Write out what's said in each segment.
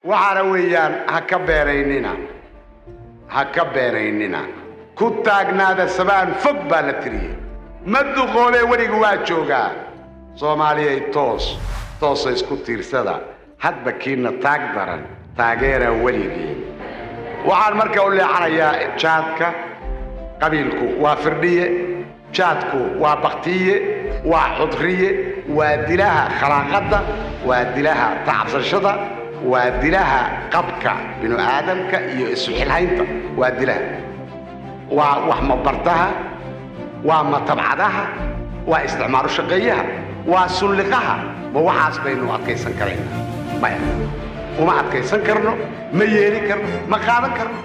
Waxaana weeyaan, ha ka beenaynina, ha ka beenaynina, ku taagnaada. Sabaan fog baa la tiriyey, ma duqoobee, weligu waa joogaa. Soomaaliyay, toos toosa isku tiirsada, hadba kiina taag daran taageera weligii. Waxaan marka u leexanayaa jaadka. Qabiilku waa firdhiye, jaadku waa baktiye, waa xudriye, waa dilaha khalaaqadda, waa dilaha tacabsashada, waa dilaha qabka binu aadamka iyo isu xilhaynta, waa dilaha, waa wax mabartaha, waa matabcadaha, waa isticmaalu shaqeeyaha, waa sulliqaha. Ma waxaas baynu adkaysan karaynaa? Maya, uma adkaysan karno, ma yeeli karno, ma qaadan karno.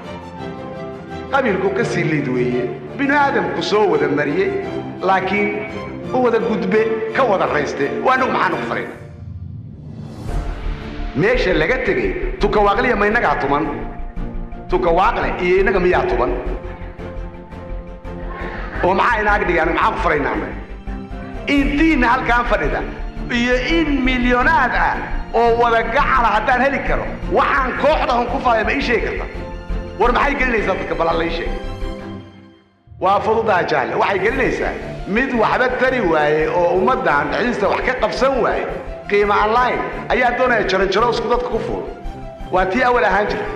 Qabiilku ka sii liid weeye, binu aadamku soo wada mariyey, laakiin u wada gudbe, ka wada rayste. Waa anagu maxaanu ku farayna meesha laga tegey? Tukawaaqliya ma innagaa tuman? Tukawaaqle iyo innaga miyaa tuban? Oo maxaa inaag dhigay? Anagu maxaan ku faraynaa annaga? Intiinna halkaan fadhida iyo in milyonaad ah oo wada gacala haddaan heli karo, waxaan kooxdahun ku falaya ma ii sheegi karta? War maxay gelinaysaa dadka? Balan la ii sheegay waa fududaha jaalle. Waxay gelinaysaa mid waxba tari waaye oo ummaddan dhexdiisa wax ka qabsan waaye, qiimo aan lahayn, ayaa doonaya jaranjaro isku dadka ku fuulo. Waa tii awal ahaan jirtay.